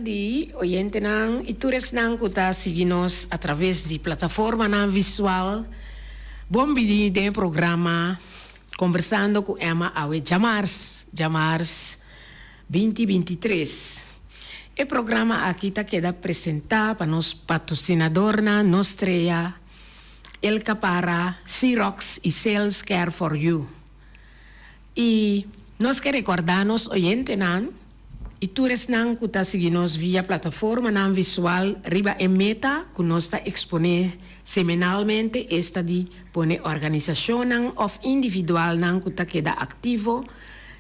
tardi, oyentenan i tur esnan ku ta sigui nos a traves di plataformanan visual. Bon bini den e programa Kombersando ku Emma awe djamars, djamars binti 23. E programa aki ta keda presentá pa nos patrosinadornan Nostrea, El Capara, Xerox i Sales Care for You. I nos ke rekordá nos oyentenan i tur esnan ku ta sigui nos via plataformanan visual riba e meta ku nos ta eksponé semenalmente, esta di pone organisashonnan òf individualnan ku ta keda aktivo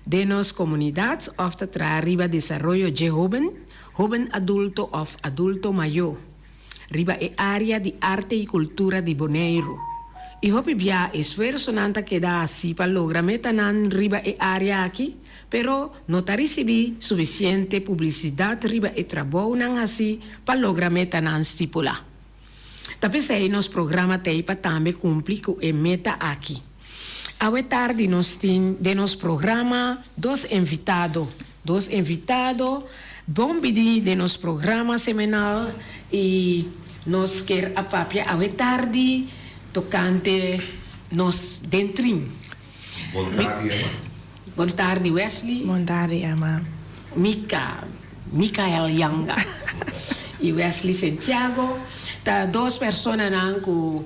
den nos komunidat òf ta traha riba desaroyo dje hóben, hóben adulto òf adulto mayó. Riba e área di arte i kultura di Boneiru. I hopi bia esfuersonan ta keda hasi pa logra metanan riba e área aki, pero no ta risibí sufisiente publisidat riba e trabounan hasi pa logra metanan stipulá. Ta p'esei nos programa t'ei pa tambe kumpli ku e meta aki. Awe tardi nos tin den nos programa dos invitado. Dos invitado bon bini den nos programa semanal y nos kier a papia awe tardi tocante nos den trin. Bon tardi Emma. Bon tardi Wesley. Bon tardi Emma. Mika, Mikael Yanga y Wesley Santiago ta dos personanan cu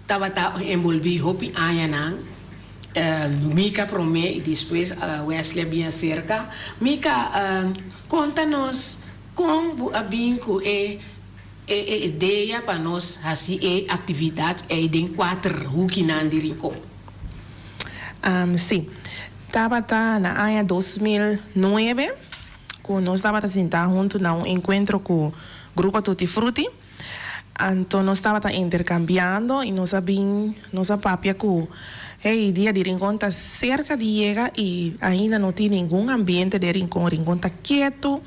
Tabata enbolbí hopi añanan. Mika promé i despues Wesley a bin aserka. Mika, konta nos kon bo a bin ku e e idea pa nos hasi e aktividat ei den kuater hukinan di Rincon. Sí. Tabata na aña 2009 ku nos tabata sintá huntu na un enkuentro ku Grupo Tutti Frutti. Anto nos tabata interkambiando i nos a bin, nos a papia ku, Hey, dia di Rincon ta serka di yega i ainda no tin ningun ambiente den Rincon, Rincon ta ketu.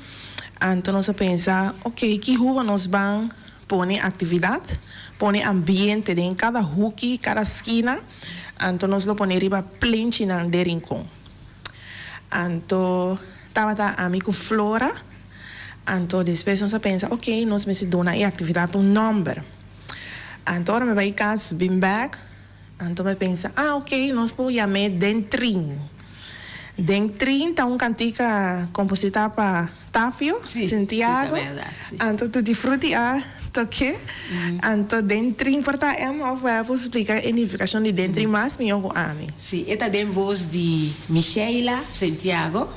Anto nos a pensa, ok, ki huba nos ban pone aktividat, pone ambiente den kada huki, kada skina, anto nos lo pone riba plenchinan den Rincon. Anto tabata ami ku Flora. Anto despues nos a pensa, ok, nos mester duna e actividad un nomber. Anto ora mi bai cas bin bek, anto mi pensa, ah ok, nos por yam'é Den Trin. Den Trin ta un cantica composita pa Tafio Santiago. Anto Tutti Frutti a toke. Anto Den Trin por ta Emma of bo por splica e nificacion di Den Trin mas mihor cu ami. Si, e ta den voz di Micheila Santiago.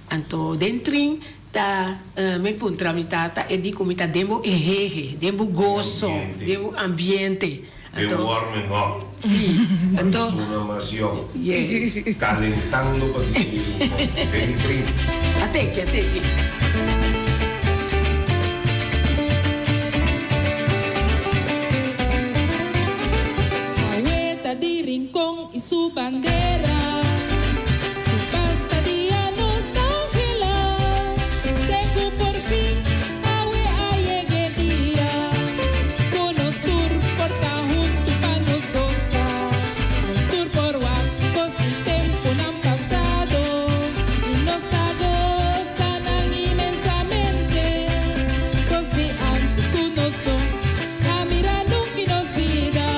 Anto den trin ta mi puntra mi tata e di ku mi ta den bo ehehe, den bo goso, den bo ambiente. Den warming up. Si, anto. Persona mas yong. Yes. Kalentando pa di den trin. A teki, a teki. Awe ta di Rincon i su bandera. Ku basta dia nos ta anhelá. Te ku por fin awe a yega e dia. Ku nos tur por ta huntu pa nos gosa. Nos tur por wak kos di tempunan pasado. I nos ta gosa nan inmensamente. Kos di antes ku nos no a mira nunka i nos bida.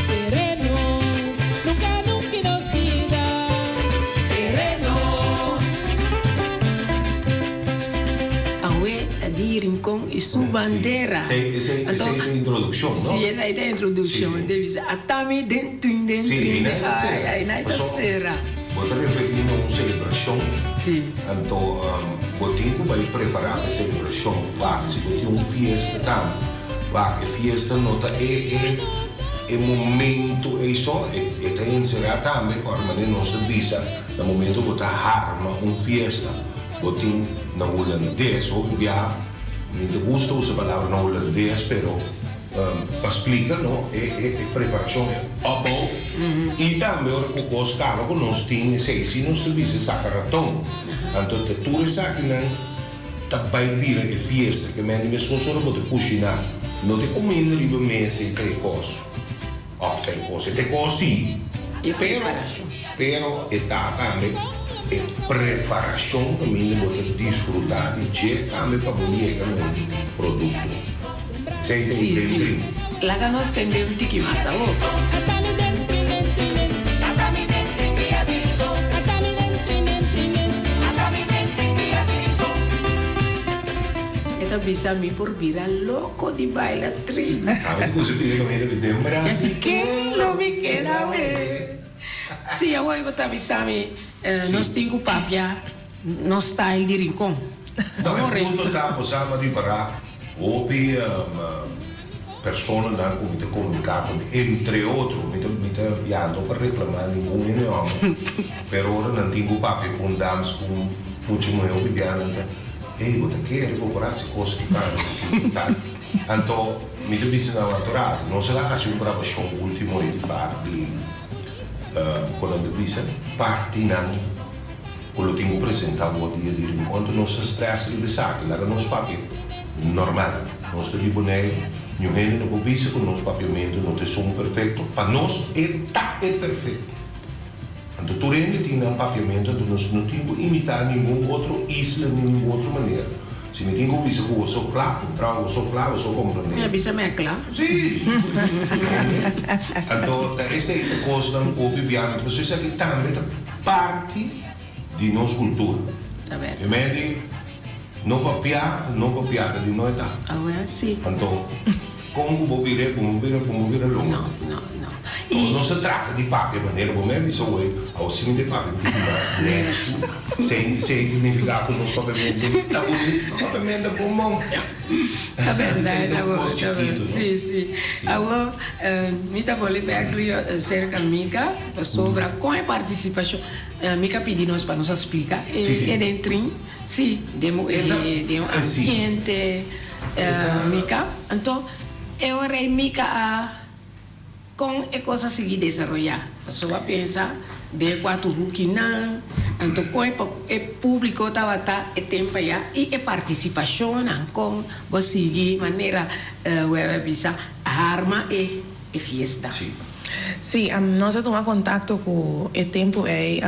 Kere nos, nunka nunka nos bida. Kere nos. Awe ta di Rincon y su bandera. Sí, esey, Anto, esey ta introduccion, no? Sí, esey ta introduccion. Sí, sí. Debe ser atami den trin, den Sí, trin, y den, nai ta ay, cera. ay, nai ta Paso, cera. bo ta referi na un celebracion. Sí. Anto, bo tin cu bay prepara pa e celebracion. Wak, si bo tin un fiesta tambe. Wak, e fiesta no ta e, e. E momento ei so, e ta enserá tambe ku ora nos ta bisa na momento bo ta harma un fiesta, bo tin na hulandes, hopi bia mi ta gusta usa palabra na hulandes pero pa splika no e e preparashon e opbouw i tambe ora ku kos kaba ku nos tin esei si nos ta bisa saka raton anto ta tur esakinan Ta bai bira e fiesta ke men di meskos ora bo ta kushiná. No ta e kuminda riba mesa i ta e kos. Òf ta e kos. E ta e kos sí. E Pero, preparashon. pero e ta tambe e. preparashon kaminda bo ta disfrutá di dje tambe pa bo yega na un produkto. Esei ta un den trin. Laga nos tende un tiki mas awor. E ta bisa mi por bira loko di baila trin. Ami ku si pidi kaminda bisa den brasa. I ken lo mi keda we. Si awor bo ta bisa mi nos tin ku papia nos style di Rincon. No, e punto ta bo sa bo ripará hopi personanan ku mi ta komuniká ku mi, entre otro, mi ta mi ta ya no pa reklamá ningun hende hòmber, pero ora nan tin ku papia ku un dams ku un mucha muhé hopi bia nan ta, ey bo ta kere bo por hasi kos ki pa mi ki tal. Anto mi ta bisa nan anto rato, nos a hasi un grabashon último di parti ku nan ta bisa partinan. Ku lo tin ku presentá bo dia di rinkonto nos ta stress riba esaki. Laga nos papia normal. Nos ta di Boneiru, niun hende no por bisa ku nos papiamentu no ta esun perfekto. Pa nos e ta e perfekto. Anto tur hende tin nan papiamentu, anto nos no tin ku imitá ningun otro isla ni ningun otro manera. Si mi tin ku bisa ku bo so kla, puntra bo so kla, bo so komprondé. Mi a bisa mi a kla. Sí! Anto ta esei ta kosnan ku hopi biaha mi ta pasobra esaki tambe ta Parti di nos cultura. Ta berdad. E mei di no papia ta no papia ta di no e ta. Awel si. Anto con cu bo bira e bo bira bo bira longo. No, no, no. No, no se trata di papia manera bo mei a bisa hoy awo si mi ta papia un tiki mas necho sin sin significa cu nos papiamento ta bonito papiamento ta bon bon. Ta berdad Esey ta un cos chikito no. Si, si. Awo mi ta bolbe bek cerca Mika. Pasobra kon e partisipashon, mi ka pidi nos pa nos a splika e den trin, si, den den un ambiente mi ka, anto e ora ei mi ka a kon e kos a sigui desaroyá, pasobra a pensa den e kuatu hukinan, anto kon e públiko tabata e tempu ayá i e partisipashonnan kon bo sigui manera Weber bisa harma e e fiesta. Sí, nos a tuma contacto cu e tempo ey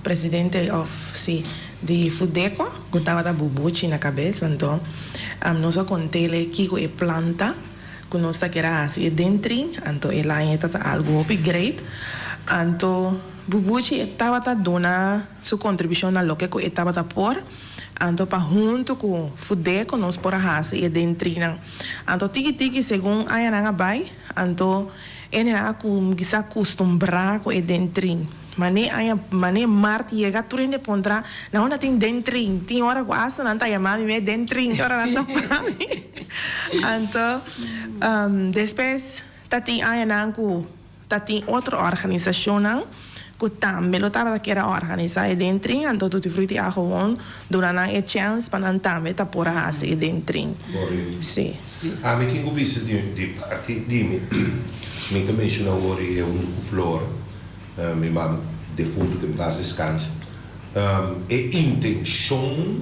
presidente of sí di Fudeco cu tabata Bubuchi na cabes anto nos a contele kico e plan ta cu nos ta kier a haci e den trin anto e laña ta ta algo hopi great anto Bubuchi e tabata duna su contribucion na loke cu e tabata por. Anto pa huntu ku Fudeco nos por a hasi e den trinan. Anto tiki tiki segun añanan a bai, anto hendenan a kuminsá kustumbrá ku e den trin. Mané aña, mané mart yega tur hende puntra, na unda tin den trin? Tin ora ku asta nan ta yama mi me den trin, ora nan ta pa mi. Anto despues ta tin añanan ku. Ta tin otro organisashonnan ku tambe lo tabata kier a organisá e den trin, anto Tutti Frutti a gewoon duna nan e chèns pa nan tambe ta por a hasi e den trin. Sí. Ami tin ku bisa di di parti di mi, mi ta menshoná awor e huntu ku Flor, mi mama defuntu ku en pas deskanse, e intenshon,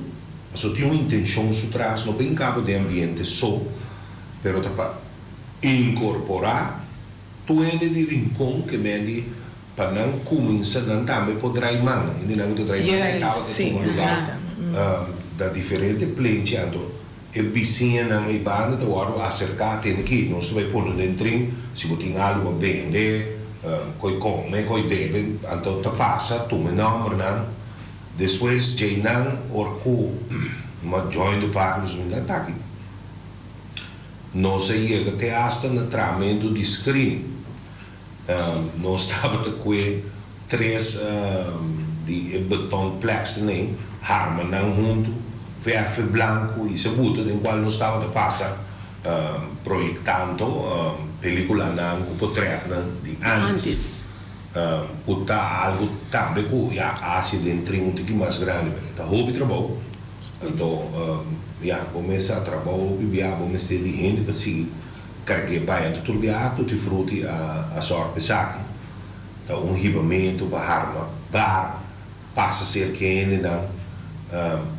pasobra tin un intenshon su tras, no pa hinkabo den ambiente so, pero ta pa inkorporá Tur hende di Rincon ke men di pa nan cuminsa nan tambe por drai man. Hendenan cu ta drai man e tabata tuma lugar na diferente plenchi anto e bisiñanan ei banda ta wordo acerca tene ki nos ta bay pone den trin si bo tin algo pa bende coy come coy bebe anto ta pasa tuma e nombernan despues djeinan ora cu ma join de partners mi nan ta aki. Nos a yega te asta na trahamentu di screen. Nos tabata kue tres di e beton plexen ei, harma nan huntu, verfe blanku i se buta den kual nos tabata pasa proyectando peliculanan ku potretnan di antes. Ku ta algu tambe ku ya haci den trin un tiki mas grandi, pero e ta hopi trabou. Anto, ya, bo mester a trabou hopi bia, bo mester di hende pa sigui karg'é bai. Anto tur bia Tutti Frutti a a sòrg pa esaki. Ta un hibamentu pa harma bar, pasa serka e hendenan.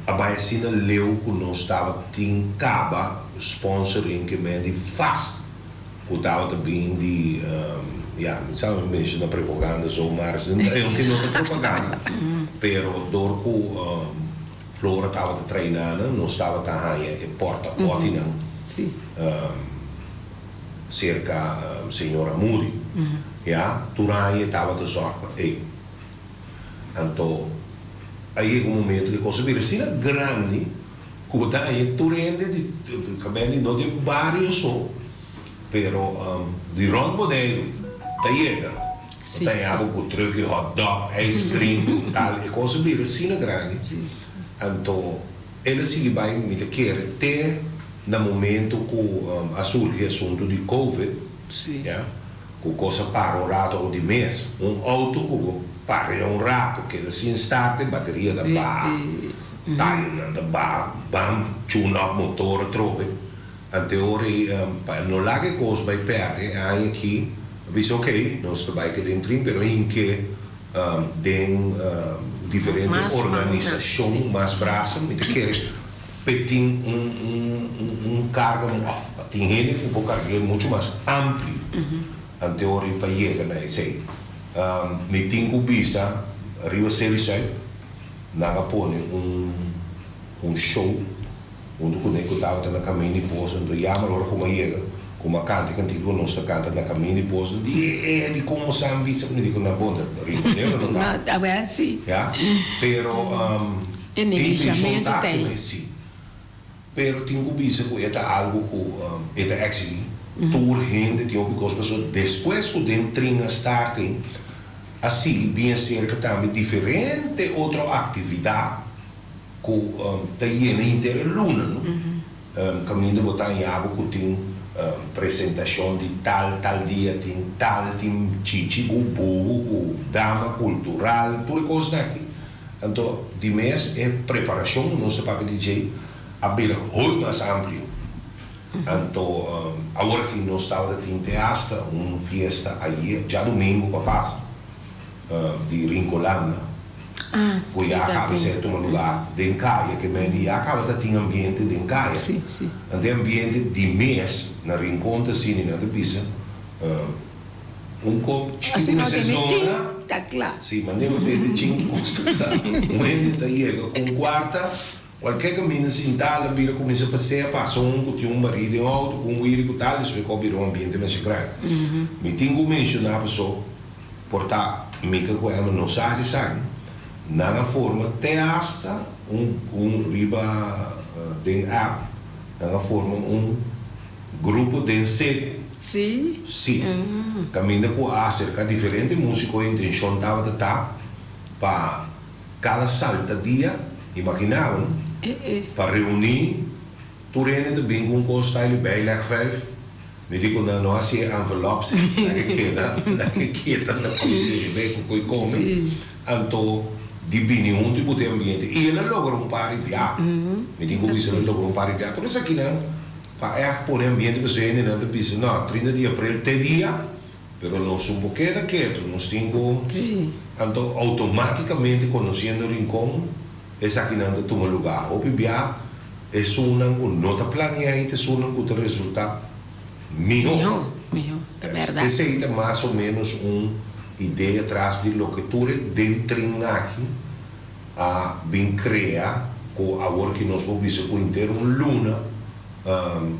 A bai asina leu ku nos tabatin kaba sponsoring ke men di fast ku tabata bin di. ya, mi sa mi menciona propaganda zomaar, aunke no ta propaganda, pero door ku Flora tabata traina nan, nos tabata haña e porta pottynan serka señora Moody. Ya, tur aña e tabata zorg pa ei. Anto a yega un momento ku e kos a bira asina grandi ku bo ta haña tur hende di kaminda di no di e bario so, pero di rònt Boneiru ta yega. Bo ta haña bo ku trùk di hot dog, ice cream, tal. E kos a bira asina grandi. Anto el a sigui bai, mi ta kere te na momento ku a surgi e asuntu di covid, ya, ku kos a para un rato o di mes. Un outo ku bo para un rato keda sin start e bateria ta baha, tayonan ta baha, bam, tune up motor atrobe. Ante ora ei pa e no laga e kos bai pèrdè, e aña aki a bisa ok, nos ta bai keda intrin pero hinke den diferente organisashon mas brasa, mi ta kere p'e tin un karga òf pa tin hende ku por karg'é muchu mas amplio ante ora ei pa yega na esei. Mi tin ku bisa riba Seri Sùit nan a pone un show. Huntu ku ne ku tabata na kamin di pos, anto yama ora ku mi a yega, ku mi a kanta e kantika ku nos ta kanta na kamin di pos, di e e di kon bo sa mi bisa ku mi di ku na bon ta rinconero no ta. No, awel si. Ya, pero E e intenshon neglishamento ta ta ku ei. e si. Pero tin ku bisa ku e ta algu ku e ta eksigi tur hende tin hopi kos pasobra despues ku den trin a starting a sigui bien serka tambe diferente otro aktividat. Ku ta yena henter e luna, no? Kaminda bo ta haña bo ku tin presentashon di tal, tal dia tin tal, tin chichi ku bubu ku dama kultural, tur e kosnan aki. Anto di mes e preparashon ku nos ta papia di dje a bira hopi mas amplio. Anto awor aki nos tabata tin te asta un fiesta ayer, djadumingu pa pasa. Di Rincolanda ku ya kaba ser tuma lugá den kaya ke men di ya kaba ta tin ambiente den kaya. Anto e ambiente di mes na Rincon ta asina nan ta bisa un kop chikitu mester zona si mane bo tete chin kos ta kla un hende ta yega ku un kuarta kualke kaminda sinta la bira kuminsa pasea pasa un ku tin un barí den outo ku un wiri ku tal despues ku a bira un ambiente masha grandi mi tin ku menshoná paso. Por ta Mika ku Elma no sa di esaki. Nan a forma te asta un un riba den app nan a forma un grupo den seku. Sí? Sí. Kaminda ku a aserka diferente musiko e intenshon tabata ta pa kada salta dia, imagina bo no, pa reuní tur hende ta bin ku un kos style bijleg vijf. Mi di ku nan no hasi e envelop si, nan ke keda, nan ke keda na koe bebe ku koe kome, anto di bini huntu i buta e ambiente. I el a logra un par di bia, mi tin ku bisa el a logra un par di bia. Tur esakinan pa ègt pone ambiente pasobra hendenan ta bisa no, 30 di aprel te dia, pero nos un por keda ketu, nos tin ku, anto outomátikamente konosiendo Rincon, Esakinan ta tuma lugá hopi bia, esunnan ku no ta planeá i ta esunnan ku ta resultá mihó. Mihó, mihó, ta bèrdat. Esei ta mas o ménos un idea tras di loke tur e den trin aki a bin krea ku awor ki nos por bisa ku henter un luna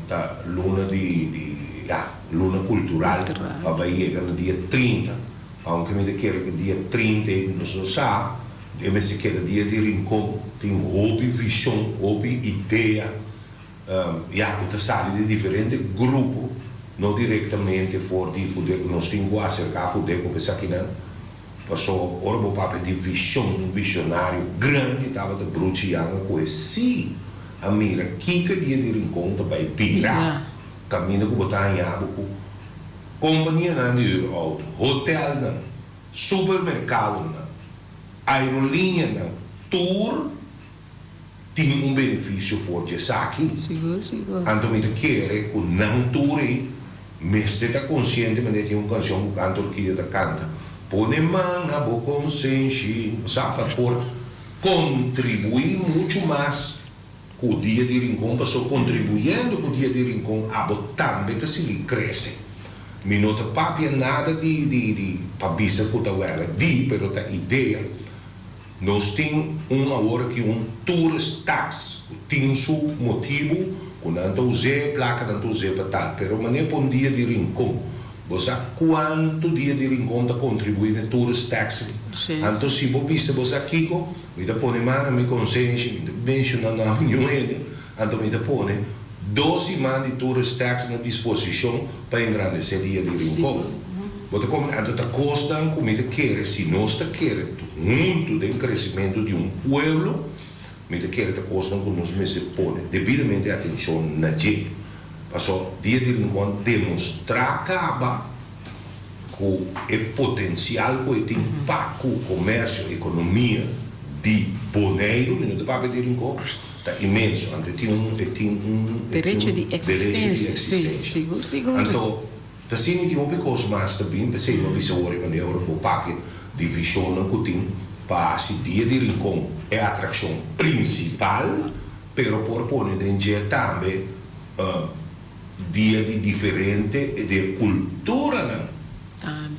ta luna di di ya, luna kultural pa bai yega na dia 30. Aunke mi ta kere ku dia 30 ei nos no sa. E mester keda dia di Rincon tin hopi vision, hopi idea, ya cu ta sali di diferente grupo, no directamente for di Fudeco. Nos tin cu acerca Fudeco pa esakinan, paso ora bo papia di vision, un visionario grandi tabata Bruchi Yanga cu e si a mira kico e dia di Rincon ta bay bira, caminda cu bo ta haña bo cu companianan di huur auto, hotelnan, Supermerkadonan, aerolinianan tur tin un benefisio for di esaki. Sigur, sigur. Anto mi ta kere ku nan tur ei mester ta konsiente manera tin un kanshon ku Canto Orquídea ta kanta, Pone man na bo konsenshi, bo sa, pa por kontribuí muchu mas ku Dia di Rincon, pasobra kontribuyendo ku Dia di Rincon abo tambe ta sigui krese. Mi no ta papia nada di di di pa bisa ku ta wèla di, pero ta idea. Nos tin un awor aki un tourist tax ku tin su motibu ku nan ta us'é, plaka nan ta us'é pa tal. Pero manera pa un dia di Rincon, bo sa kuantu dia di Rincon ta kontribuí na e tourist tax aki? Anto si bo bisa bo sa kiko, mi ta pone man na mi konsenshi, mi ta menshoná nòmber niun hende, anto mi ta pone dos siman di tourist tax na disposishon pa engrandesé dia di Rincon. Bo ta komprendé? Anto ta kosnan ku mi ta kere, si nos ta kere huntu den kresementu di un pueblo, mi ta kere ta kosnan ku nos mester pone debidamente atenshon na dje. Paso Dia di Rincon demostrá kaba ku e potensial ku e tin pa ku komersio, ekonomia di Boneiru, mi no ta papia di Rincon, ta inmenso. Anto e tin un, e tin un, e tin Derecho un di derecho di eksistensia, sí, eksistensia. sigur, sigur. Anto Ta asina tin hopi kos mas ta bin, p'esei mi a bisa wor e manera ora bo papia di vishonnan ku tin pa hasi Dia di Rincon e atrakshon prinsipal, pero por pone den dje tambe dia di diferente di e kulturanan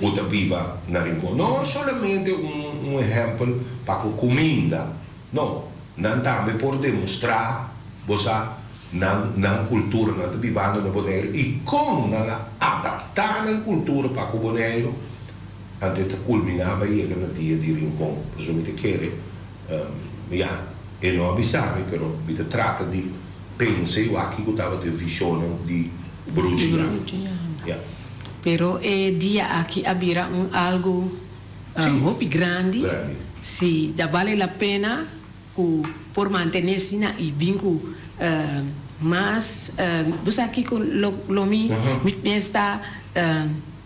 ku ta biba na Rincon. No solamente un ehèmpel pa ku kuminda, no, nan tambe por demostrá bo sa Nan nan kultura nan ta bibando na Boneiru i kon nan a adaptá nan kultura pa ku Boneiru antes ta kulminá pa yega na dia di Rincon. Pasobra mi ta kere, ya, e no a bisa mi, pero mi ta trata di pensa i wak kiko tabata e vishonnan di Bruchi Jan. Ya. Pero e dia aki a bira un algu hopi grandi. Si ta bale la pena Ku por mantené asina i bin ku mas bo sa kiko lo lo mi mi mes ta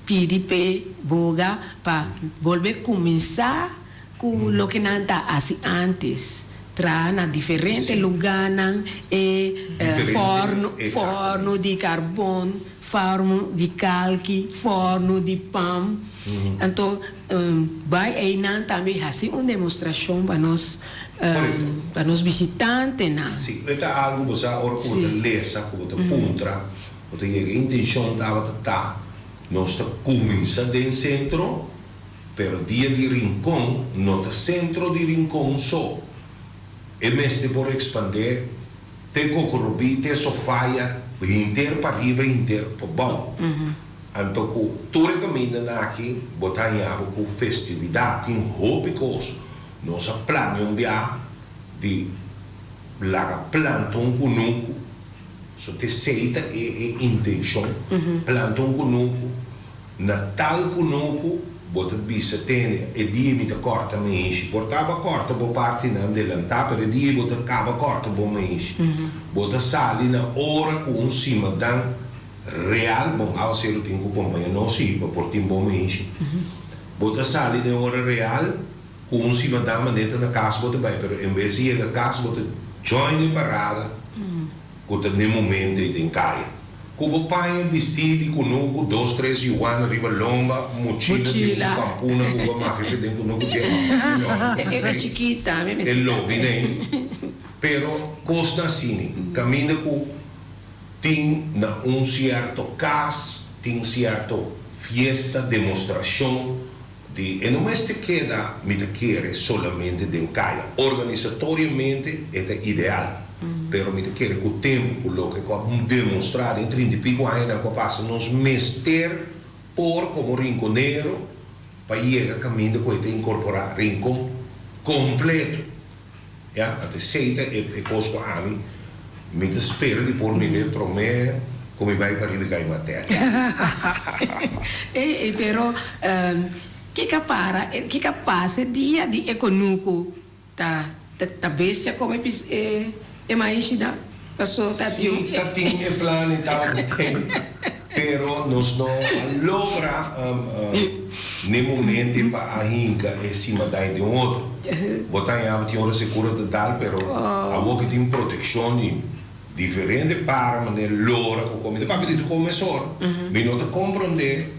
pidi p'e boga pa bolbe kuminsá ku loke nan ta hasi ántes, traha na diferente lugánan e fòrnu fòrnu di karbon, fòrnu di kalki, fòrnu di pan. Anto bai einan tambe hasi un demostrashon pa nos pa nos bishitantenan. Si, e ta algu bo sa ora ku bo ta lesa, ku bo ta puntra, bo ta yega. E intenshon tabata ta nos ta kuminsá den sentro, pero dia di Rincon no ta sentro di Rincon so. E mester por ekspandé te Kokorobí, te Sofaya, henter pariba, henter pabou. Anto ku tur e kamindanan aki bo ta haña bo ku festividat. Tin hopi kos. Nos a plania un biaha di laga planta un kunuku. So t'esei ta e e intenshon, planta un kunuku. Na tal kunuku bo ta bisa tende e dia mi ta kòrta meishi. Por ta bo a kòrta bo partinan delantá pero e dia bo ta kaba kòrta bo meishi. Bo ta sali na ora ku un simadan. Real bon awaseru tin ku kompaña nos si pa por tin bon meinshi. Bo ta sali den ora real ku un simadan manera ta na kas bo ta bai pero en bes di yega kas bo ta join e parada ku ta den momento ei den kaya. Ku bo paña bistí di kunuku dos tres yuan riba lomba mochila di un pampuna ku bo a mafia fe den kunuku dje e lobi nei pero kosnan asini kaminda ku Tin na un sierto kas tin sierto fiesta, demostrashon di e no mester keda mi ta kere solamente den kaya. Organisatoriamente e ta ideal, pero mi ta kere ku tempu ku loke ku a demostrá den trinta i piku añanan ku a pasa nos mester por komo rinkonero pa yega kaminda ku e ta inkorporá Rincon kompleto. Ya, anto esei ta e kos ku ami mi ta spera di por mir'é promé ku mi bai pa riba e gai materia. E, pero kiko a para, kiko a pasa e dia di e konuku ta ta bestia kome pis e e maishi nan? Paso ta tin Sí, ta tin e plan e tabata tin, pero nos no a logra n'e momento pa a hinka e simadai den otro. Bo ta haña bo tin ora sekura ta dal, pero awor ki tin protekshon di diferente para manera lora ku komi. Ta papia di ta kome sor. Mi no ta komprondé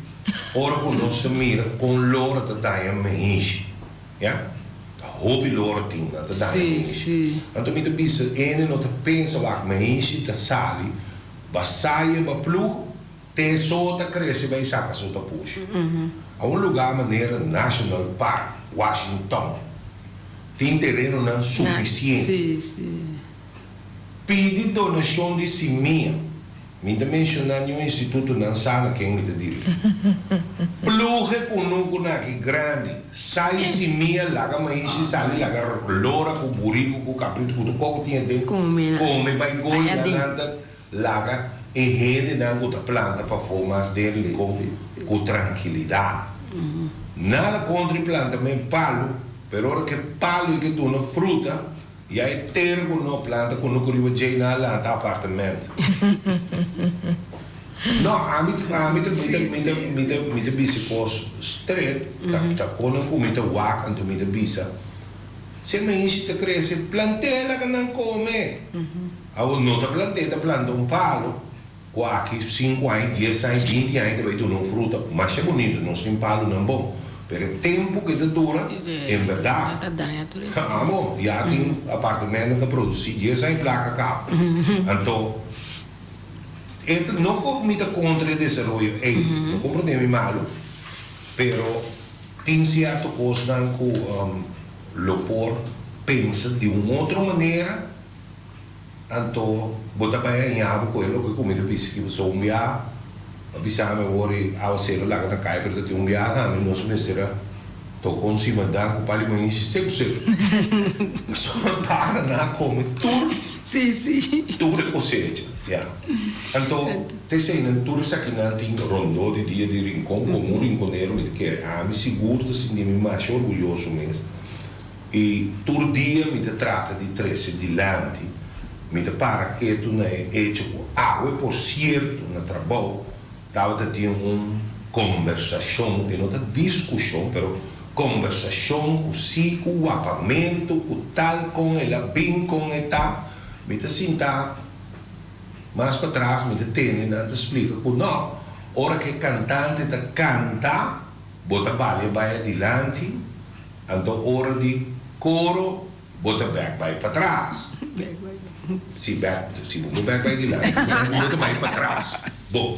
ora ku nos ta mira kon lora ta daña meishi. Ya, ta hopi lora tin, nan ta daña meishi. Anto mi ta bisa, ene no ta pensa wak meishi ta sali, ba saye ba plug. Te so ta krese bai saka su tapushi. A un lugá manera National Park, Washington, tin terenonan sufisiente. Pidi donashon di simia. Mi ta menshoná niun institutonan sa na ken mi ta dirigí. Ploeg e kunuku na aki grandi, sai simia, laga maishi sali, laga lora ku buriku ku kabritu ku tur koko tin aden, kome bai goli nan nan ta Laga e hendenan ku ta planta pafó mas den Rincon ku trankilidat. Nada kontra e plantamen palu, pero ora ku e palu e ke duna fruta, ya e tera ku no planta ku no ku riba djei nan a lanta apartement. No, ami ami ta mi ta mi ta mi ta mi ta bisa kos stret, ta ta konan ku mi ta wak anto mi ta bisa, si e maishi ta krese, plant'é laga nan kome. Awor no ta plant'é, ta planta un palo ku aki sinku aña, dies aña, binti aña ta bai duna un fruta masha bunito. Nos tin palonan bon, pero e tempu ku e ta dura, en bèrdat, amo, ya tin apartamentonan ta produsí dies aña plaka kaba. Anto, e ta, no ku mi ta kontra e desaroyo ei, no komprondé mi malu, pero tin sierto kosnan ku lo por pensa di un otro manera. Anto bo ta bai haña bo ku e loke ku mi ta bisa ki pasobra un bia a bisa mi awor e awasero laga ta kai pero ta tin un bia tambe nos mester a toka un simadan ku pali mainshi seku seku pasobra para nan a kome tur tur e kosecha ya anto ta eseinan tur esakinan tin rondó di dia di Rincon komo un rinconero mi ta kere ami sigur ta sinti mi masha orguyoso mes. I tur dia mi ta trata di trese dilanti, mi ta para ketu na e echo ku awe por sierto na trabou tabata tin un kombersashon, e no ta diskushon, pero kombersashon ku si ku wapamentu ku tal kon el a bin kon e ta, mi ta sinta mas patras mi ta tende nan ta splika ku no, ora ku e kantante ta kanta bo ta balia bai adilanti. Anto ora di koro bo ta bek bai patras. Si bek, si bo por bek bai dilanti, bo ta bai patras. Bo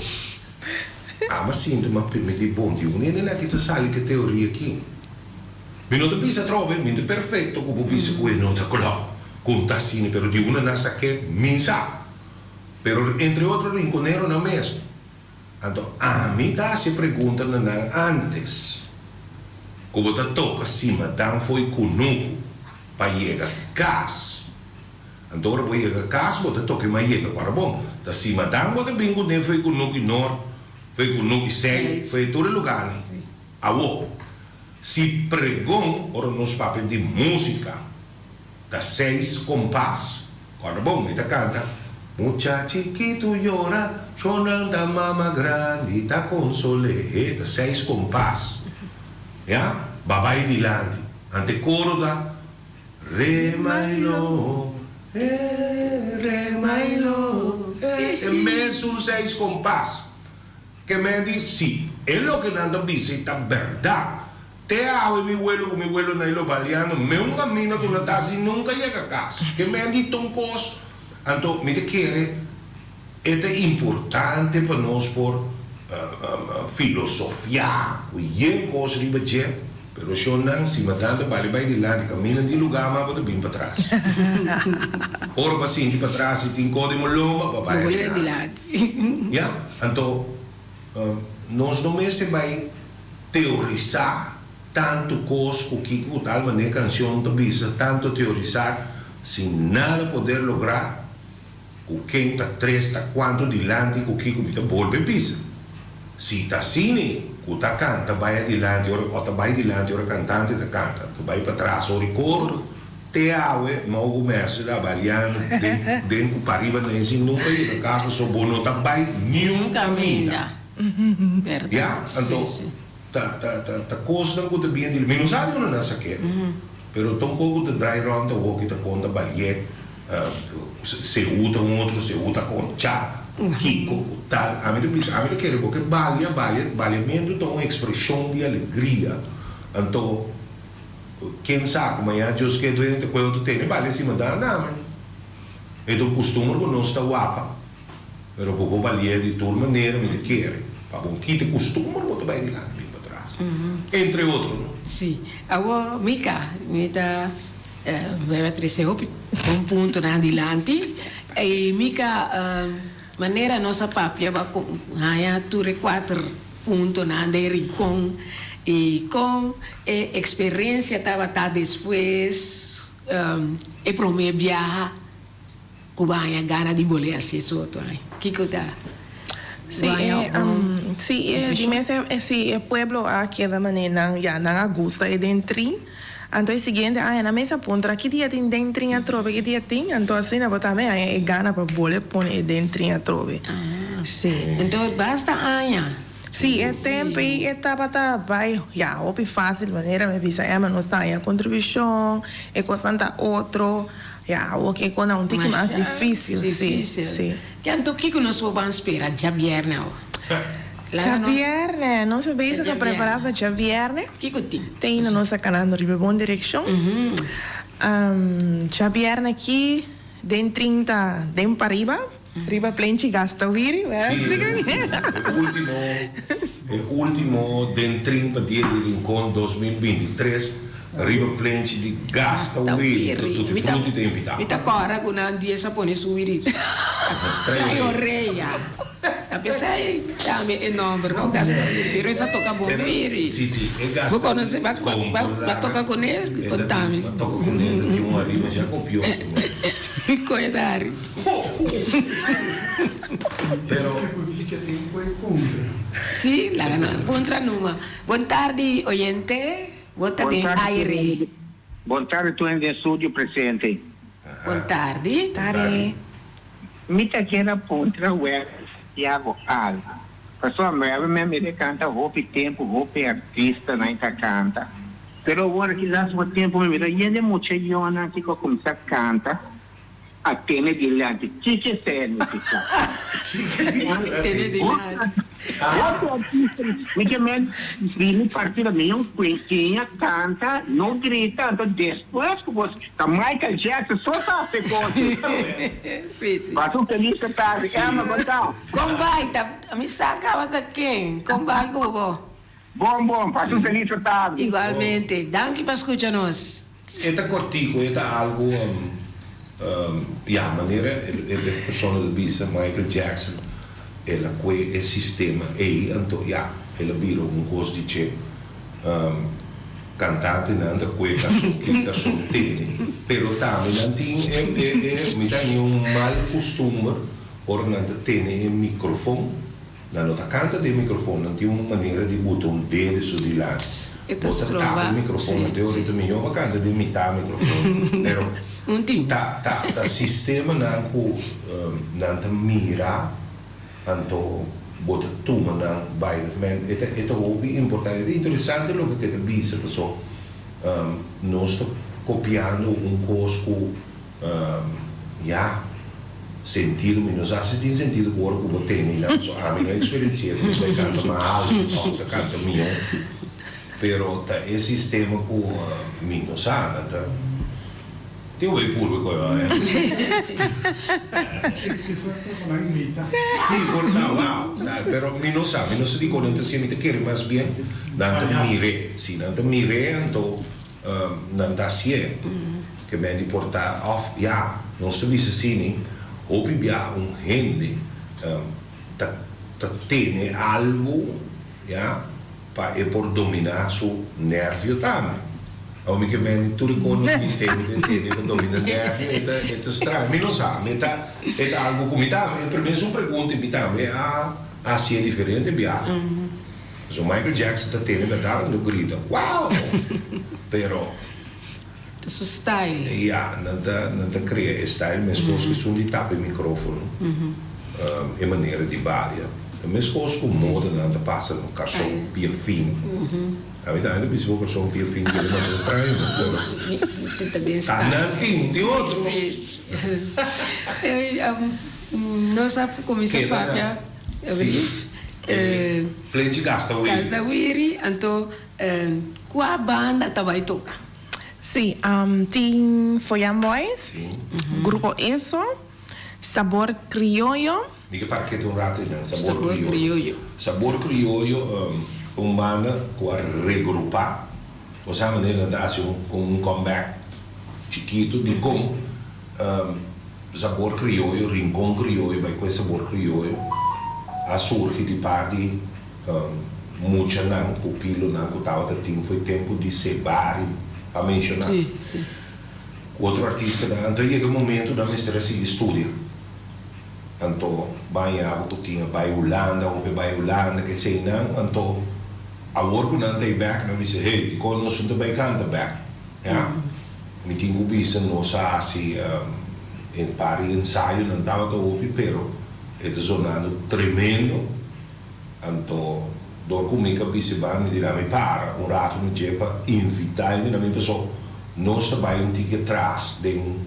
ama sinti ma primiti bon di un hende aki ta sali ku e teoria aki. Mi no ta bisa atrobe, mi no ta perfecto ku bo bisa ku e no ta klòp, ku un ta asina, pero di una nan sa ke mi sa. Pero entre otro rinconeronan mes. Anto ami ta hasi e pregunta na nan antes ku bo ta toka simadan fo'i kunuku pa yega kas. Anto ora bo yega kas bo ta toka i mas yega kora bon. Ta simadan bo ta bin kuné fo'i kunuku i nort, fo'i kunuku i sèi, fo'i tur e lugarnan. Awor, si pregon ora nos papia di músika. Ta seis kompas. Kòrda bon, mi ta kanta, Mucha chikitu yora, shonnan ta mama grandi ta konsol'é. He, ta seis kompas. Ya, babai dilanti. Ante koro ta, Re mailo, he, re mailo, he. E mesun seis kompas. Ke men di, Si e loke nan ta bisa ta bèrdat, te awe mi welo ku mi welonan i lo baliando me un kaminda ku no ta hasi nunka yega kas. Ke men di ta un kos, anto mi ta kere e ta importante pa nos por filosofiá ku yen kos riba dje, pero shonnan si madan ta bali bai dilanti kaminda di lugá ma bo ta bin patras. Ora bo a sinti patras i tin kos den bo lomba, bo a bai adilanti. Ya, anto nos no mester bai teorisá tantu kos ku kiko ku tal manera kanshon ta bisa, tantu teorisá sin nada poder lográ ku ken ta tres ta kuantu dilanti ku kiko mi ta bolbe bisa. Si ta asina ku ta kanta bai adilanti ora o ta bai dilanti ora kantante ta kanta, ta bai patras ora e koro. Te awe Mauro Merce ta baliando den den cu pariba na esi nunca yega cas paso bo no ta bay niun caminda. Ya, anto ta ta ta ta cosnan cu ta bien di mi no sa duna nan sake pero ta un co cu ta draai rond awo ki ta con ta balié seú ta un otro seú ta con cha kico cu tal ami ta bisa ami ta kere bo ke balia balia baliamento ta un expresion di alegria anto Ken sa ku mañana Dios ke dueño ta koe otro tene bale si manda andame. E ta un kustumber ku nos ta wapa. Pero bo por balié di tur manera, mi ta kere pa bo kita kustumber bo ta bai dilanti bin patras. Entre otro no. Sí. Awor Mika, mi ta bebe trese hopi bon puntonan dilanti. I Mika, manera nos a papia bo a haña tur e kuater puntonan den Rincon i kon e eksperensia tabata despues e promé biaha. Ku bo haña gana di bolé hasi e soto ai? Kiko ta Sí, bo haña e, un sí, e, di impreshon? mes e, sí, e pueblo a keda manera nan, ya, nan a gusta e den trin. Anto e siguiente aña nan mes a puntra, ki dia tin den trin atrobe, ki dia tin? Anto asina bo tambe haña e gana pa bole pone e den trin atrobe. Sí. Anto basta aña. Sí, e tempo ei e tabata bai, ya, hopi fácil manera mi bisa, Emma, nos ta haña contribucion, e cosnan ta otro. Ya, awor ke kon a un tiki mas difícil, sí, sí. Ke anto kiko nos por ban spera djabièrnè awor? Djabièrnè, nos a bezig a prepará pa djabièrnè. Kiko tin? Te ainda nos ta kanando riba e bon direkshon. Djabièrnè aki den 30 den pariba, riba plenchi Gastawiri, Sí, e último, e último den 30 dia di Rincon 2023. Riba plenchi di gasta wiri ku tutti frutti ta invitá. Mi ta kòrda ku nan dies a pone su wiri trai oreya. Ta p'esei tambe e nòmber no gasta wiri pero esa toka bon wiri. Si si e gasta Bo konosé wiri kon ba por laga toka kuné kontami. Ba toka kuné ta tin un hari masha kopioso mes. Kon e ta hari? Pero. Si laga nan puntra numa. Bon tardi oyente. Bo ta den aire. Bon tardi tur hende den studio presente. Bon tardi. Tardi. Mi ta kier a puntra Werner Santiago algo. Pasobra mi a mira e canta hopi tempo, hopi artistanan ta canta. Pero awor aki lasmo tempo mi mira yende mucha yonan aki cu a cuminsa canta. A tene dilanti. Kiko esei a nifiká? Tene dilanti. Hopi artista mi ke men bini partido mi un kuinkiña kanta no grita anto despues ku bo ta Michael Jackson so sa hace kos. Sí, sí. Pasa un felis tardi. Emma bo ta? Kon bai ta mi sa kaba ta ken? Kon bai ku bo? Bon bon pasa un felis tardi. Igualmente. Danki pa skucha nos. E ta kortiku, e ta algu, ya, manera e persona ta bisa, Michael Jackson, el a kue e sistema ei, anto ya, el a bira un kos di dje. Kantantenan ta kue karson ki karson tene, pero tambe nan tin e, e, e, mi ta haña un mal kustumber ora nan ta tene e mikrofon. Nan no ta kanta den microfon, nan tin un manera di buta un dede su dilanti. E ta Bo ta stroba, tapa e microfon, sí, anto sí. ahorita mihó pa kanta den mitá microfon. Pero Un tin. ta ta ta sistemanan ku nan ta mira, anto bo ta tuma nan bai. Men e ta e ta hopi importante. E ta interesante loke ke ta bisa paso nos ta kopiando un kos ku Ya, sentido mi no sa si tin sentido ku ora ku bo tene nan, so ami no eksperensi'é ku mi bai kanta mas altu òf ta kanta mihó, pero ta e sistema ku mi no sa, nan ta tin ku bai purba ku e bai. Si, por ta, wow, sa, pero mi no sa, mi no sa dikon nan ta hasié, mi ta kere mas bien nan ta mir'é, si nan ta mir'é anto Nan ta hasié ke men di por ta òf ya nos ta bisa asini hopi bia un hende ta ta tene algu ya pa e por dominá su nèrvio tambe. Awor mi ke men di tur e kos nos bin tene den tene pa dominá nèrvio e ta e ta straño mi no sa mi ta e ta algu ku mi tambe e primer su pregunta i mi tambe a hasié diferente bia. So Michael Jackson ta tene berdad nan ta grita wow! Pero. Ta su style. Ya, nan ta nan ta crea e style mescos cu esun di tapa e microfono, e manera di balia. Ta mescos cu moda nan ta pasa cu carson pia fini. Ami tambe ta bisa cu carson pia fini keda masha straño no, pero. Ta den Ta style. nan tin, tin otro. Si. Nos a cuminsa Keda na. papia. Sí, e plenchi gasta wiri. Gasta wiri, anto kua banda ta bai toka? Sí, tin Foyan Boys, Grupo Eso, Sabor Krioyo. Mi ke para kete un rato einan. Sabor Sabor Krioyo. Krioyo. Sabor Krioyo ta un banda ku a regrupá. Bo sa manera nan ta hasi un un comeback chikitu dikon Sabor Krioyo, Rincon Krioyo bai ku e Sabor Krioyo a surgi di parti muchanan, pupilonan ku tabata tin for e tempu di Sebari pa menshoná. Ku otro artistanan. Anto yega e momentu nan mester a sigui studia. Anto baña bo ku tin a bai Hulanda, hopi a bai Hulanda, keseinan. Anto awor ku nan ta ei bèk nan bisa, hey, dikon nos no ta bai kanta bèk? Ya. Mi tin ku bisa nos a hasi e par di ensayonan tabata hopi pero e ta zonando tremendo. Anto dor ku mi ka bisa e banda mi di nan mi para un rato na dje pa invitá e mi paso nos ta bai un tiki atras den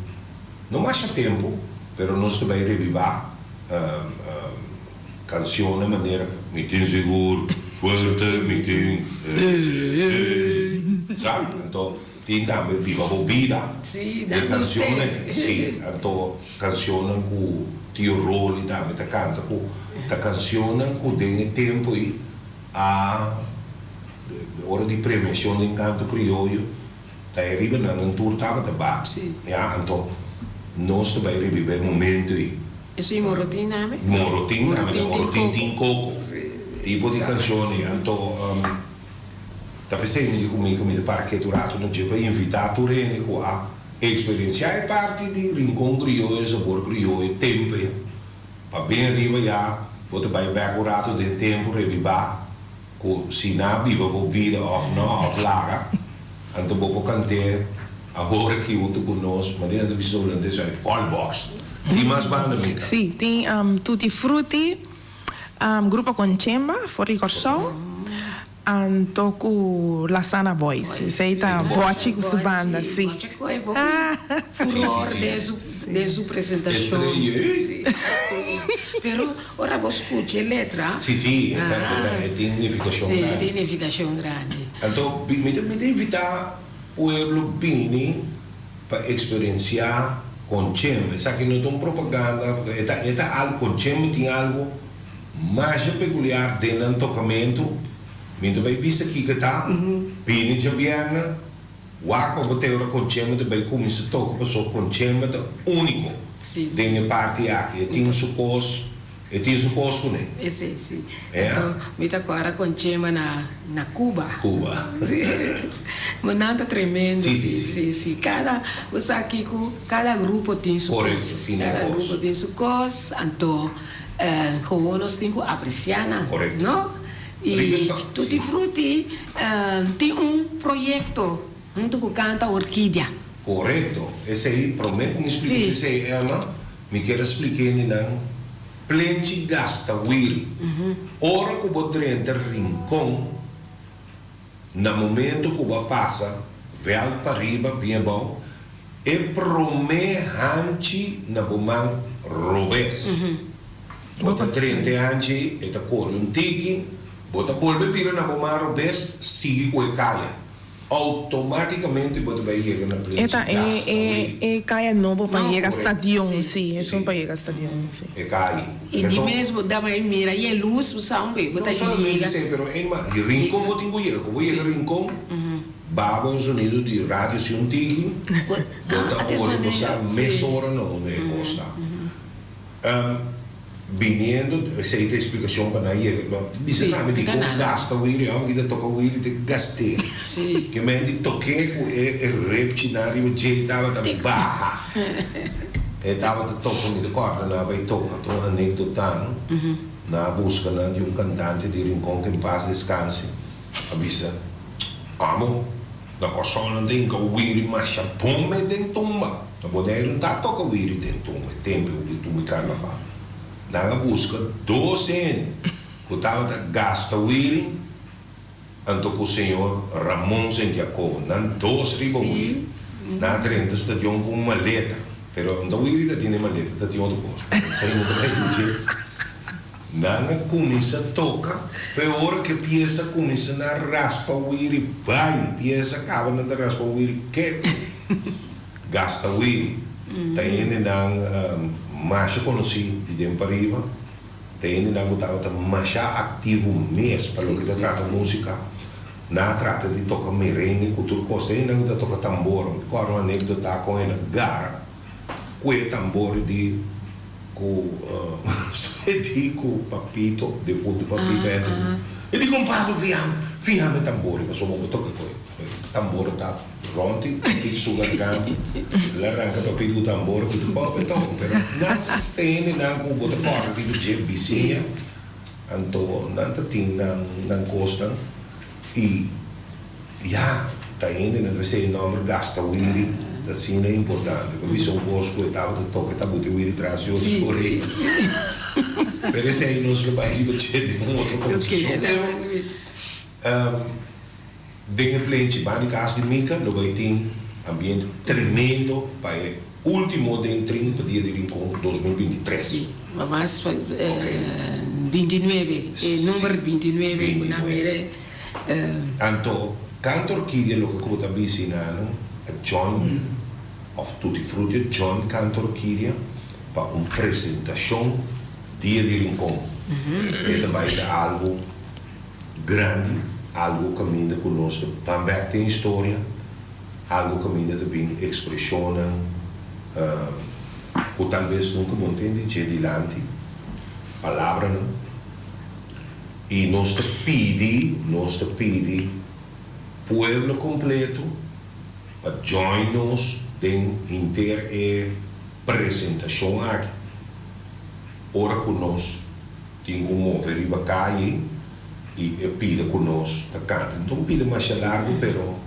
no masha tempu pero nos ta bai rebibá cancionnan manera mi tin sigur suerte mi tin sa anto tin tambe biba bo bida e cancionnan si anto cancionnan cu Tio Rolly tambe ta canta cu ta cancionnan cu den e tempo ey a ora di premiacion den canto crioyo ta e riba nan nan tur tabata ba ya anto nos ta bay rebiba e momento ey. Eso y Morotin tambe? Morotin tambe, Morotin tin coco. Tipo di cancion ey anto. Ta p'esei mi di ku mi ku mi ta para ketu ratu na dje pa invitá tur hende ku a eksperensiá e parti di Rincon Krioyo, Sabor Krioyo, tempu ya. Pa bin riba ya bo ta bai bèk un ratu den tempu rebibá ku si nan a biba bo bida òf no òf laga, anto bo por kant'é awor aki huntu ku nos, manera nan ta bisa hulandes uit volle borst. Tin mas banda, Mika? Sí, tin Tutti Frutti. Grupo Conchemba for di Kòrsou anto ku Lasana Boys. Esei ta Bochi ku su banda, si. Bochi ku e hopi furor den su den su presentashon. Si. Pero ora bo skucha e letra. Si, si, e tin nifikashon grandi. Si, e tin nifikashon grandi. Anto mi ta invitá pueblo bini. Pa eksperensiá Conchembe. Esaki no ta un propaganda, pasobra e ta e ta algu, Conchembe tin algu masha pekuliar den nan tokamentu. Mi ta bai bisa kiko e ta, bini djabièrnè, wak pa bo te ora Conchembe ta bai kuminsá toka, pasobra Conchembe ta úniko den e parti aki. E tin su kos. E tin su kos kuné. Esei si. Ea. Anto mi ta kòrda kon Chema na na Cuba. Cuba. Si. Ma nan ta tremendo. Si, si, si. Si, si. Kada, bo sa kiko, kada grupo tin su kos. Korekto, tin nan Kada kos. grupo tin su kos, anto gewoon nos tin ku apresiá nan. Korekto. No? I Riba e Tutti si. Frutti tin un proyekto huntu ku Kanta Orkidia. Korekto. Esei, promé ku mi splika Si. esei, Emma, Mi kier a spliké di nan plenchi gasta wil. Ora ku bo drenta Rincon, na momento ku bo a pasa vèlt pariba bin abou, e promé hanchi na bo man robes. Bo ta drenta e hanchi, e ta kore un tiki, bo ta bolbe bira na bo man robes, sigui ku e kaya. Automáticamente bo ta bay yega na E plenchi ta e gas e away. e kaya nobo pa No. yega Correcto. stadion, si, esun pa yega stadion, si. E kaya. I di mes bo ta bay mira i e lus bo sa un bay bo No ta solamente yega. esey pero een ma di Rincon bo tin ku yega. Ku bo yega Rincon baba un sonido di radio si un tiki Bo bo ta ah, te ori bo sa sonido, si. mesora na unda e kos ta. Biniendo, esei ta e splikashon pa nan yega. Bo bisa Sí, tambe ta dikon nada. gasta wiri, hòmber ki ta toka wiri ta gast'é. Sí. Ke men di tok'é ku e e repchinan riba dje tabata baha. E tabata toka, mi ta kòrda nan a bai toka, ta un anekdota no. Nan a buska nan di un kantante di Rincon ke en pas deskanse, a bisa, Amo, Na Kòrsou nan ta hinka wiri masha bon mes den tumba. Na Boneiru no ta toka wiri den tumba e tempu di tumba i karnaval. Nan a buska dos hende ku tabata gasta wiri anto ku señor Ramon Sint Jacobo. Nan dos riba wiri. Nan a drenta stadion ku un maleta. Pero no ta wiri ta tin den maleta, ta tin otro kos. Esei no ta bai dje. Nan a kuminsá toka, fe ora ku e piesa kuminsá nan a raspa wiri bai, piesa kaba nan ta raspa wiri ketu, gasta wiri. Ta hendenan masha konosí di den pariba, ta hendenan ku tabata masha aktivo mes pa loke ta trata músika. Nan a trata di toka merengue ku tur kos. Ta hendenan ku ta toka tambor. Mi kòrda un anékdota kon el a gara ku e tambor di ku e di ku Papito, defuntu Papito Anthony. E di, Kompadre, fiami, fiami e tambor pasobra bo toka ku e tambor ta. Rond di Papito su garganta, el a ranca Papito cu tambor, Papito pop e toca, pero nan ta hende nan cu bo ta corda riba dje bisiña, anto nan ta tin nan nan cosnan y ya ta hende nan ta bisa e nomber Gasta Wiri ta asina importante, pa bisa un cos cu e tabata toca e tabuta e wiri tras di otro scoré, pero esey nos lo bay riba dje den un otro conversacion, pero. Den e plenchi banda di kas di Mika lo bai tin ambiente tremendo pa e ultimo den trin pa dia di Rincon 2023. Sí, pa mas 29, e number 29 ku nan mira. Anto Canto Orquídea loke ku bo ta bisi nano a join of Tutti Frutti a join Canto Orquídea pa un presentashon dia di Rincon. E ta bai ta algu. Grandi, algu kaminda ku nos ta ban bèk den historia, algu kaminda ta bin ekspreshonnan ku talbes nunka bo ntende dje dilanti, palabranan. I nos ta pidi, nos ta pidi pueblo kompleto pa join nos den henter e presentashon aki, ora ku nos. Tin ku move riba kaye i e pida ku nos ta kanta. No ta un pida masha largu pero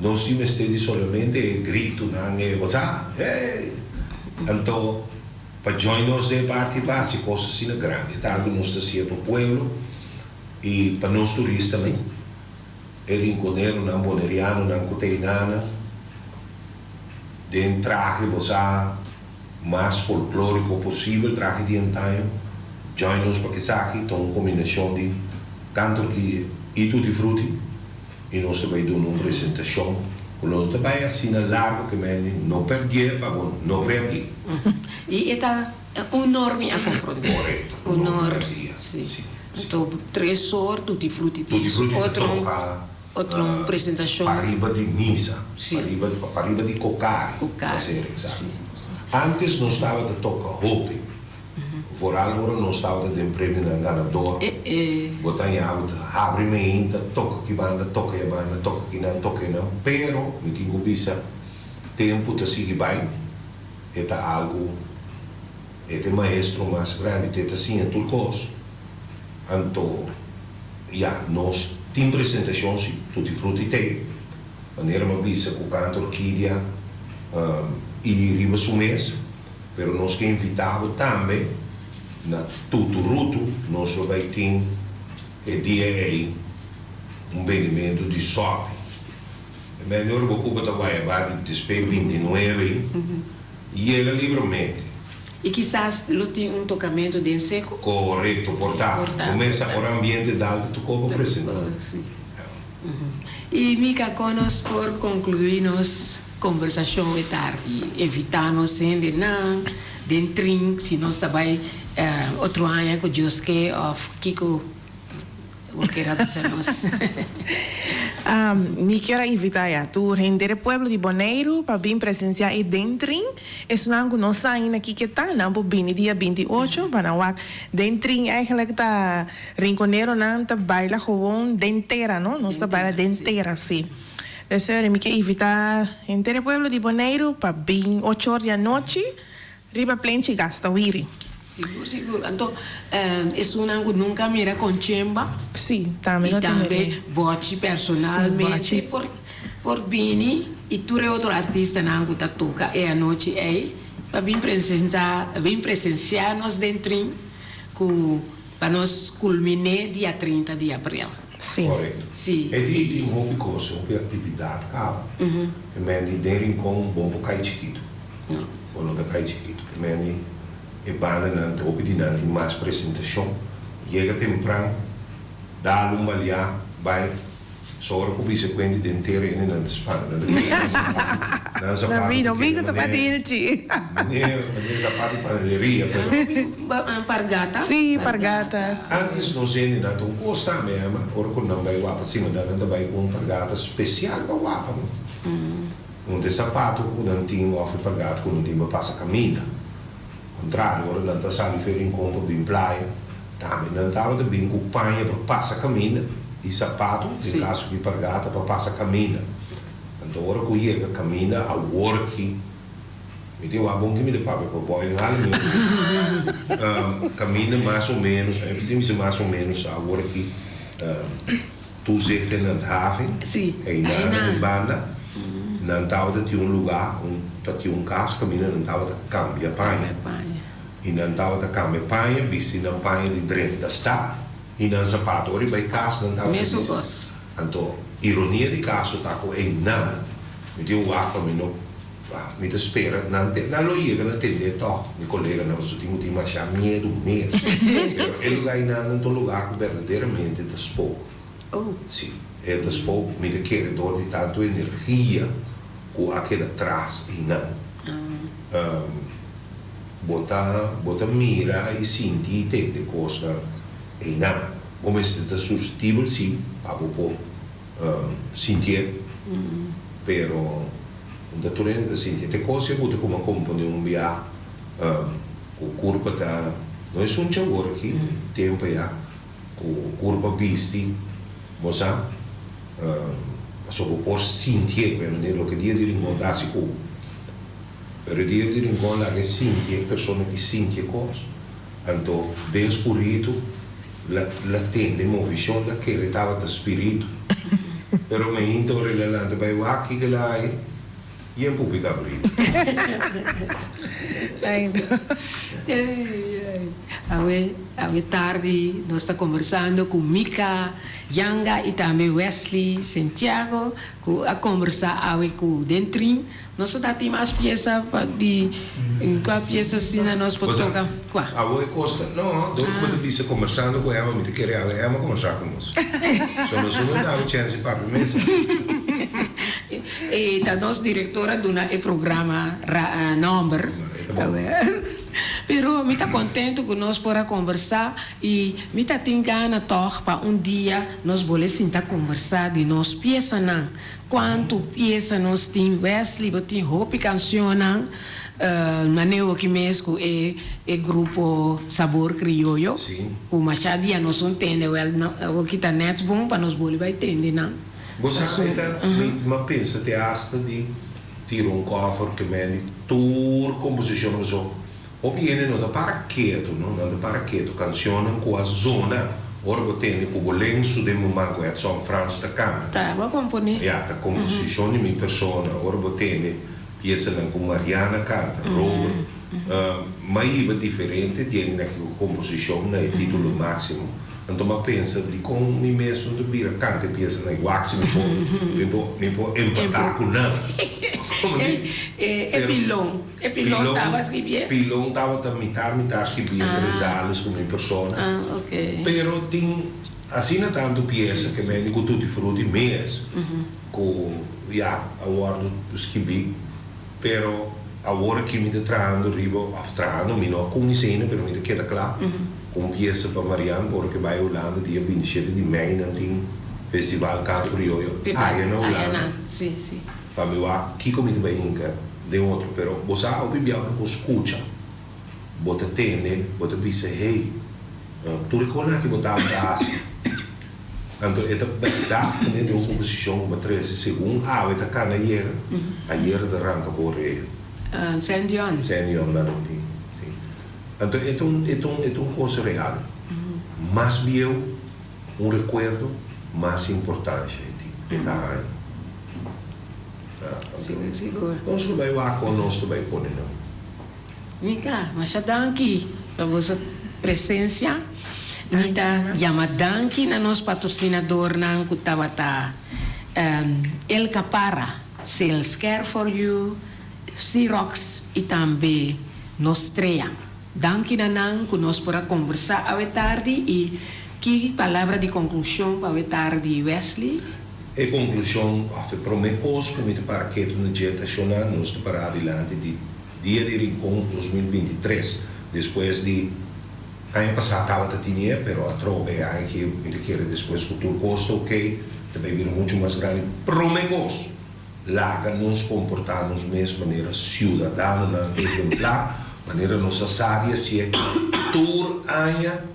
nos tin mester di solamente e gritunan e bo sa hey! Anto pa join nos den e parti pa hasi kos asina grandi. E ta algu nos ta hasié pa pueblo i pa nos turistanan, e rinkoneronan, bonerianonan ku ta einana den trahe bo sa. Mas folklóriko posibel trahe di antaño, join nos pa esaki ta un kombinashon di Canto Orquídea i Tutti Frutti i nos ta bai duna un presentashon ku lo no ta bai asina largu ke mende no perdié pa bo no perdié. I e ta un or mi a komprondé. Korekto, un or perdié, si. Anto tres or Tutti Frutti tin Tutti Frutti ta toka. Otro presentacion. Pariba di misa. Pariba, pariba di Cocari, pa ser exacto. Antes nos tabata toca hopi. Vooral ora nos tabata den premionan ganador. Bo ta haña bo ta habri meinta, toca ki banda, toca e banda, toca kinan, toca enan. Pero mi tin cu bisa, tempo ta sigui bay. E ta algo, e ta e maestro mas grandi, te ta siña tur cos. Anto. Ya, nos tin presentacion si, Tutti Frutti t'ey. Manera mi a bisa cu Canto Orquidea y riba su mes, pero nos ke invita bo tambe na Tuturutu, nos lo bay tin e dia ey un bendimento di sopi. E mende ora bo cuba ta guayaba di despe 29 yega libremente. I kisas lo tin un tocamento den seco. Corecto, por ta. Bo mesa ora ambiente dal ta tocó pa presenta. Si. I Mika, con nos por conclui nos conversacion e tardi? Evita nos hendenan den trin si nos ta bay otro aña cu Dios ke of kico? Bo kier a bisa nos? Mi kier a invitá ya tur henter e pueblo di Boneiru pa bin presensiá e Den Trin. Esunnan ku no sa ainda kiko e ta, nan por bini dia 28 pa nan wak. Den Trin eigenlijk ta rinkoneronan ta baila gewoon den tera, no? Nos ta baila den tera, sí. Dus mi kier invitá henter e pueblo di Boneiru pa bin ocho or di anochi. Riba plenchi gasta wiri. Sigur sigur anto esunnan ku nunka a mira Conchemba Sí, tambe i no tin tambe mira. Bochi Sí, personalmente Bochi. por por bini i tur e otro artistanan ku ta toka e anochi ei pa bin presenta bin presensia nos den trin ku pa nos kulminé dia 30 di aprel. Sí. Korekto. Sí. E di tin hopi kos, hopi aktividat kaba. E men di den Rincon bon por kai chikitu. Bo no ta kai chikitu. Ke men di e bandanan ta hopi di nan tin mas presentashon. Yega tempran, dal un baliá, bai. So ora ku bisa kuenti den tera ene nan ta spanta, nan ta kere nan sapatu, nan sapatu Nan ta no bin kere ku sapatu manera, hilchi. manera, manera sapatu di panaderia, pero. Pargata? Sí, pargata, sí. Antes nos hende nan ta un kos tambe, ama, ora ku nan bai wapa sima nan, nan ta bai ku un pargata spesial pa wapa, no. Un ta e sapatu ku nan tin òf e pargata ku nan tin pa pasa kaminda. Kontrario, ora nan ta sali fe Rincon pa bin playa, tambe nan tabata bin ku paña pa pasa kaminda i sapatu, den kaso di pargata, pa pasa kaminda. Anto ora ku yega kaminda awor ki, mi tin wak bon ki mi ta papia pa boy hala mi kaminda mas o menos, mi tin bisa mas o menos awor ki Toezicht en Handhaving, einan na e banda, nan tabata tin un lugá, un ta tin un kas kaminda nan tabata kambia paña. I nan tabata kambia paña, bisti nan paña di drenta stad i nan sapato. Ora i bai kas nan tabata bisti. Anto, ironia di kaso ta ku einan, mi tin un wak pa mi no, mi ta spera nan te, nan lo yega na tende tòg, mi koleganan, pasobra tin ku tin masha miedu mes. Pero e lugá einan nan ta un lugá ku berdaderamente ta spook. Sí, e ta spook. Mi ta kere dor di tantu energia ku a keda tras einan. Bo ta, bo ta mira i sinti i tende kosnan einan. Bo mester ta suseptibel, sí, pa bo por sintié, pero un ta tur hende ta sintié. Te kos ya bo ta kuma komponé un bia ku kurpa ta, no esun chawor aki, tempu ya ku kurpa bisti, bo sa, pasobra bo por sintié, ku e loke dia di Rincon ta hasi ku bo. Pero e dia di Rincon laga e sintié, persona ki sintié kos. Anto den spuritu la la tende movishon la kere tabata spiritu. Pero mainta ora el a lanta bai wak kiko el a haña? Yen pupi kabritu. Awe awe tardi nos ta kombersando ku Mika Yanga i tambe Wesley Sentiago ku a kombersá awe ku den trin Nos ta tin mas piesa pa di kua piesa asina nos por toka? Kua? Awor e kos ta, no, dor ku bo ta bisa kombersando ku Emma, mi ta kere awe Emma kombersá ku nos. So nos no daba chèns di papia mes. E ta nos direktor a duna e programa nòmber. Pero mi ta kontentu ku nos por a kombersá i mi ta tin gana tòg pa un dia nos bole sinta kombersá di nos piesanan. Cuanto pieza nos tin Wesley bo tin hopi cancionnan maneo aki mes cu e e grupo Sabor Crioyo cu masha dia nos un tende wel awo ki ta nets bon pa nos boli bay tende nan. Bo sa e ta mi a pensa te hasta di tira un cover ke men di tur composicion paso Hopi hende no ta para ketu, no, nan ta para ketu. Cancionnan cu a zona ora bo tende cu bo lensu den bo man cu Edson Frans ta canta. Ta bo a compone. Ya, ta composicion di mi persona. Ora bo tende piesanan cu Mariana canta, Robert. M'a hiba diferente dje na ki composicion na e titulo maximo. Anto m'a pensa dicon mi mes no ta bira canta e piesanan igual si mi por, mi por, mi por empata cu nan. E pilon. E pilon taba skibié? Pilon tabata mitar mitar skibié entre Zales ku mi persona. Ah, ok. Pero tin asina tantu piesa ke mende ku Tutti Frutti mes ku ya a wòrdu skibí. Pero awor aki mi ta trahando riba òf trahando, mi no a kuminsá ainda pero mi ta keda kla ku un piesa pa Marian ora ke bai Hulanda dia bintishete di mei nan tin festival Kanto Krioyo aya na Hulanda. Pa mi wak kiko mi ta bai hinka den otro pero bo sa hopi bia ora bo skucha bo ta tende bo ta bisa hey tur e kosnan aki bo tabata hasi anto e ta bèrdat ku den un komposishon ku bo trese segun awe ta kana ayera ayera ta ranka bo orea. Sendion. Sendion la lo tin si anto e ta un e ta un e ta un kos real mas bieu un rekuerdo mas importansha e tin e ta haña. Sigur, sigur. Nos lo bai wak kon nos ta bai pone nan. Mika, masha danki pa boso presencia. Mi ta yama danki na nos patrocinadornan cu tabata El Capara, Sales Care for You, Xerox y tambe Nostrea. Danki na nan cu nos por a conversa awe tardi y ki palabra di conclusion pa awe tardi, Wesley? E konklushon òf e promé kos ku mi ta para ketu na dje ta shona nos ta pará dilanti di Dia di Rincon 2023. Despues di aña pasá tabata tinié, pero atrobe e aña aki mi ta kere despues ku tur kos ta okey ta bay bira muchu mas grandi. Promé kos, laga nos komportá nos mes manera siudadanonan ehemplar, manera nos a sa di hasié tur aña.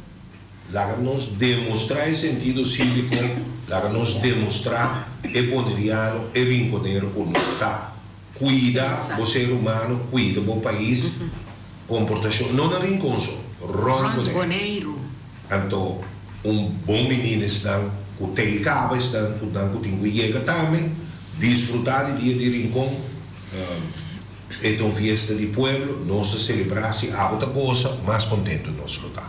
Laga nos demostrá e sentido síviko, laga nos demostrá e boneriano, e rinkonero ku nos ta. Kuida bo ser humano, kuida bo pais, komportashon, no na Rincon so, rònt Boneiru. Anto un bon bini na esnan ku tei kaba, esnan ku nan ku tin ku yega tambe, disfrutá di dia di Rincon. E ta un fiesta di pueblo, nos ta selebrá, si abo ta gosa, mas kontentu nos lo ta.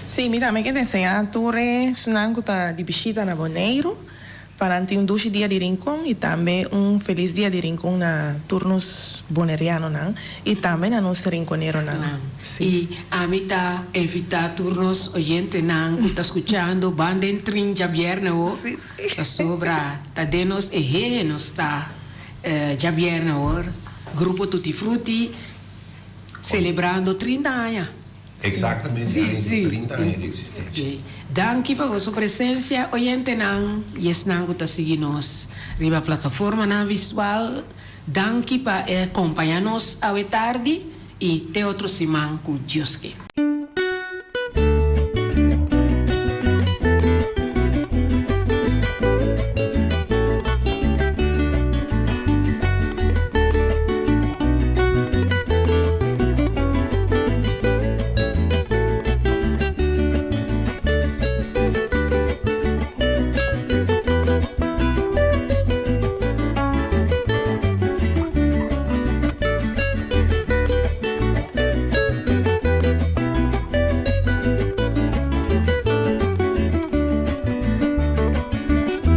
Sí, mi tambe ke deseá tur esnan ku ta di bishita na Boneiru pa nan tin un dushi dia di Rincon i tambe un felis dia di Rincon na tur nos bonerianonan i tambe na nos rinconeronan. Sí. I ami ta invitá tur nos oyentenan ku ta skuchando ban den trin djabièrnè ho, pasobra ta den nos e hehe nos ta. Djabièrnè awor Grupo Tutti Frutti selebrando 30 aña. Exactamente, aña di 30 aña di existencia. Ok. Danki pa boso presencia oyentenan y esnan cu ta sigui nos riba plataformanan visual. Danki pa e compaña nos awe tardi y te otro siman cu Dios ke.